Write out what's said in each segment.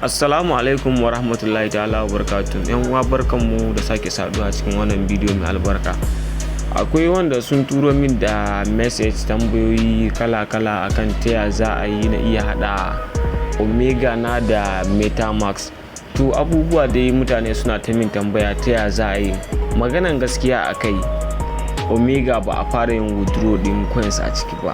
Assalamu alaikum wa rahmatullahi ta'ala wa barakatuh. Yan uwa, barkanmu da sake saduwa cikin wannan bidiyo mai albarka. Akwai wanda sun turo min da message, tambayoyi kala-kala akan ta ya za a yi na iya haɗa Omega na da MetaMask. To, abubuwa dai mutane suna ta min tambaya ta ya za a yi. Maganan gaskiya a kai, Omega ba a fara yin withdraw din coins a ciki ba.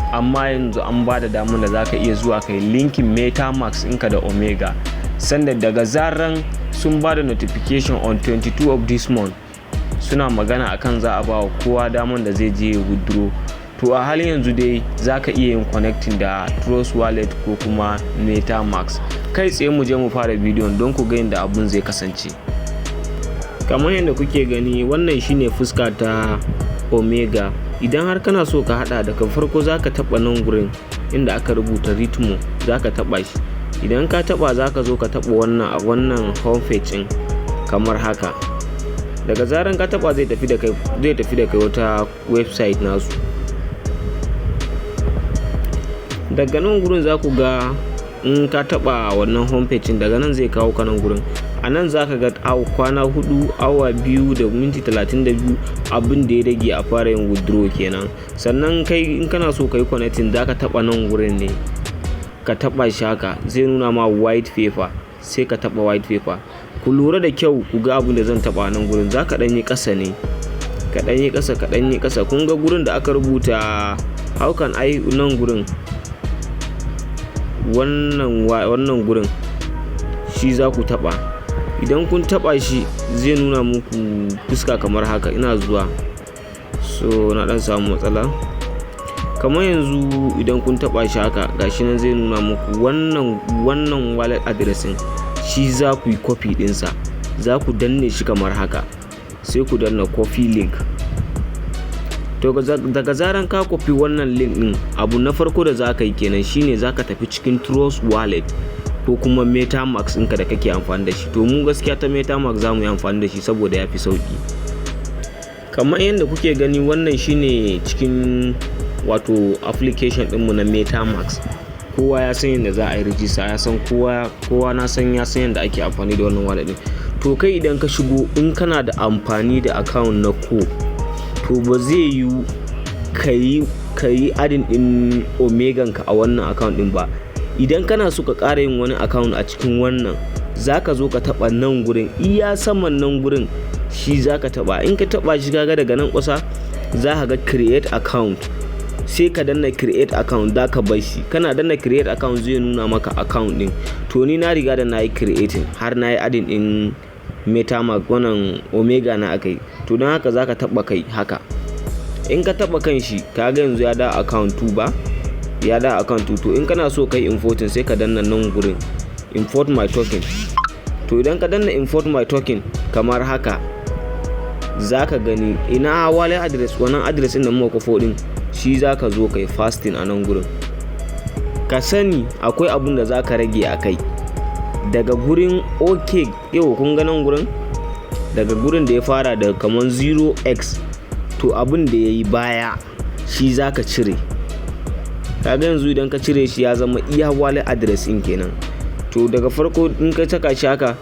Amma yanzu an ba da damar da za ka iya zuwa kai linking MetaMask ɗinka da Omega. Sanda daga zaran sun ba da notification on 22 of this month, suna magana akan za a ba wa kowa damar da zai je withdraw. To, a halin yanzu dai za ka iya yin connecting da Trust Wallet ko kuma MetaMask. Kai tsaye mu je mu fara bidiyon don ku ga yadda abun zai kasance. Kamar yadda kuke gani, wannan shine fuska ta Omega. Idan har kana so ka hada, daga farko za ka taba nan gurin inda aka rubuta Ritmo, za ka taba shi. Idan ka taba, za ka zo ka taba wannan home page din kamar haka. Daga zaran ka taba, zai tafi da kai wata website nasu. Daga nan gurin za ku ga in ka taba wannan home page, daga nan zai kawo ka nan gurin. A nan za ka ga kwana 4, awa 2 da minti 32 abin da ya rage a fara yin withdraw kenan. Sannan kai in kana so ka yi connecting, za ka taba nan gurin ne, ka taba shi haka, zai nuna ma white paper, sai ka taba white paper. Ku lura da kyau ku ga abin da zan taba nan gurin. Za ka ɗan yi ƙasa ne, ka ɗan yi ƙasa, ka ɗan yi ƙasa. Kun ga gurin da aka rubuta "How can I?" Nan gurin, wannan gurin shi za ku taba. Idan kun taba shi, zai nuna muku fuska kamar haka. Ina zuwa, so na dan samu matsala. Kamar yanzu idan kun taba shi haka, gashi nan zai nuna muku wannan wallet address ɗin. Shi za ku yi copy ɗinsa, za ku danne shi kamar haka, sai ku danna copy link. To, daga zaran ka copy wannan link ɗin, abu na farko da za ka yi kenan shine za ka tafi cikin Trust Wallet ko kuma MetaMask ɗinka da kake amfani da shi. To, mu gaskiya ta MetaMask za mu yi amfani da shi saboda ya fi sauƙi. Kamar yadda kuke gani, wannan shine cikin wato application ɗinmu na MetaMask. Kowa ya san yadda za a yi rijista, ya san kowa, kowa na san ya san yadda ake amfani da wannan wallet ɗin. To, kai idan ka shigo, in kana da amfani da account na Core, to ba zai yiwu ka yi adding ɗin Omegan ka a wannan account ɗin ba. Idan kana so ka ƙara yin wani account a cikin wannan, za ka zo ka taɓa nan gurin, iya saman nan gurin shi za ka taɓa. In ka taɓa shi, kaga daga nan kusa za ka ga create account, sai ka danna create account. Za ka bar shi, kana danna create account, zai nuna maka account ɗin. To, ni na riga da na yi creating, har na yi adding ɗin MetaMask, wannan Omega na akai. To, don haka za ka taɓa kai haka. In ka taɓa kan shi, kaga yanzu ya da account 2 ba, ya da account 2. To, in kana so kai importing, sai ka danna nan gurin import my token. To, idan ka danna import my token kamar haka, za ka gani ina wallet address. Wannan address ɗin da muka kwafo ɗin, shi za ka zo kai pasting a nan gurin. Ka sani akwai abun da za ka rage a kai daga gurin. Ok, yau kun ga nan gurin, daga gurin da ya fara da kamar 0x, to abun da ya yi baya shi za ka cire. Kaga yanzu idan ka cire shi, ya zama iya wallet address ɗin kenan. To, daga farko in ka saka shi haka,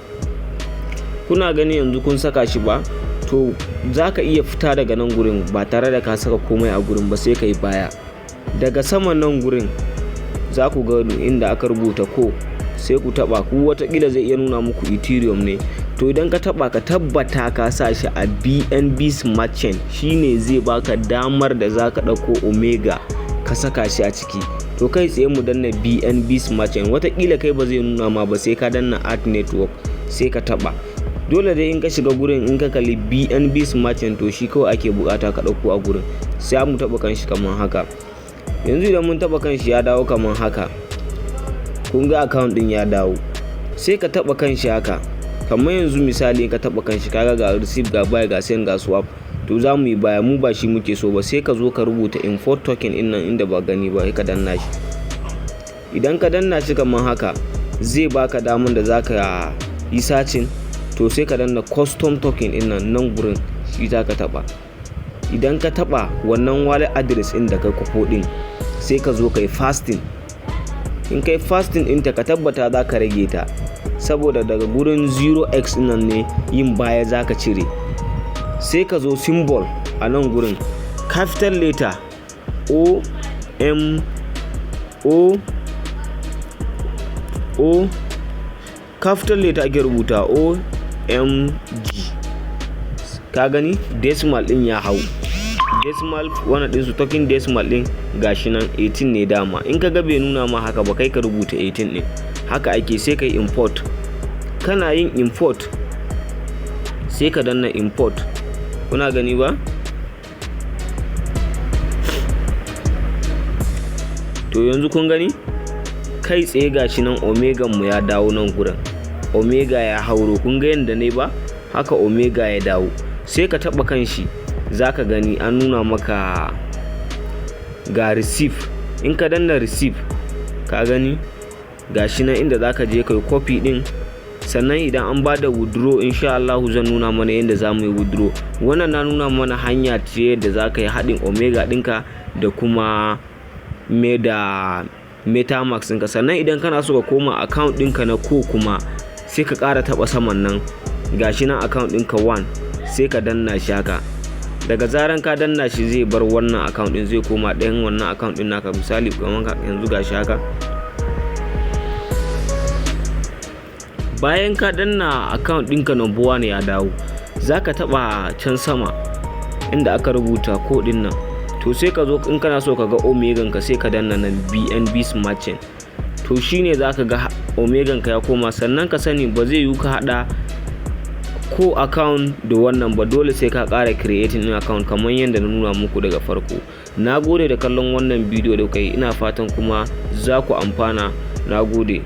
kuna gani yanzu kun saka shi ba, to za ka iya fita daga nan gurin ba tare da ka saka komai a gurin ba, sai ka yi baya. Daga saman nan gurin za ku ga inda aka rubuta ko, sai ku taba. Ku watakila zai iya nuna muku Ethereum ne. To, idan ka taba, ka tabbata ka sa shi a BNB Smart Chain. Shine zai baka damar da za ka ɗauko Omega ka saka shi a ciki. To, kai tsaye mu danna BNB Smart Chain. Watakila kai ba zai nuna ma ba, sai ka danna add network, sai ka taba. Dole dai in ka shiga gurin, in ka kalli BNB Smart Chain, to shi kawai ake bukata ka ɗauko a gurin. Sai mu taba kan shi kamar haka. Yanzu idan mun taba kan shi, ya dawo kamar haka. Kun ga account din ya dawo. Sai ka taba kan shi haka. Kamar yanzu misali, ka taba kan shi, kaga ga receive, ga buy, ga send, ga swap. To, za mu yi baya, mu ba shi muke so ba. Sai ka zo ka rubuta import token din nan inda ba gani ba, ka danna shi. Idan ka danna shi kamar haka, zai baka damar da zaka yi searching. To, sai ka danna custom token din nan, nan gurin shi za ka taba. Idan ka taba wannan wallet address din da kai kwafo din, sai ka zo kai pasting. In kai pasting ɗinta, ka tabbata za ka rage ta. Saboda daga gurin 0x nan ne yin baya za ka cire. Sai ka zo symbol a nan gurin, capital letter O M O O, capital letter ake rubuta O M G. Ka gani, decimal din ya hau decimal. Wannan din su token decimal din gashi nan 18 ne. Dama in ka ga bai nuna ma haka ba, kai ka rubuta 18 din, haka ake. Sai kai import. Kana yin import, sai ka danna import. Kuna gani ba? To yanzu kun gani kai tsaye gashi nan omegan mu ya dawo nan gurin. Omega ya hauro. Kun ga yadda ne ba? Haka omega ya dawo. Sai ka taba kan shi, za ka gani an nuna maka ga receive. In ka danna receive, ka gani gashi nan inda za ka je kai copy din. Sannan idan an ba da withdraw, insha Allah zan nuna mana yadda za mu yi withdraw. Wannan na nuna mana hanya ce da za ka yi haɗin omega ɗinka da kuma me da MetaMask ɗinka. Sannan idan kana so ka koma account ɗinka na ko kuma, sai ka ƙara taɓa saman nan, gashi nan account ɗinka 1, sai ka danna shi haka. Daga zaran ka danna shi, zai bar wannan account ɗin, zai koma ɗayan wannan account ɗin naka. Misali kamar yanzu gashi haka. Bayan ka danna account ɗinka number 1 ya dawo, za ka taɓa can sama inda aka rubuta ko ɗin nan. To sai ka zo, in kana so ka ga omegan ka, sai ka danna nan BNB Smart Chain. To shine za ka ga omegan ka ya koma. Sannan ka sani, ba zai yiwu ka haɗa ko account da wannan ba, dole sai ka ƙara creating ɗin account kamar yadda na nuna muku daga farko. Na gode da kallon wannan bidiyo da kai. Ina fatan kuma za ku amfana. Na gode.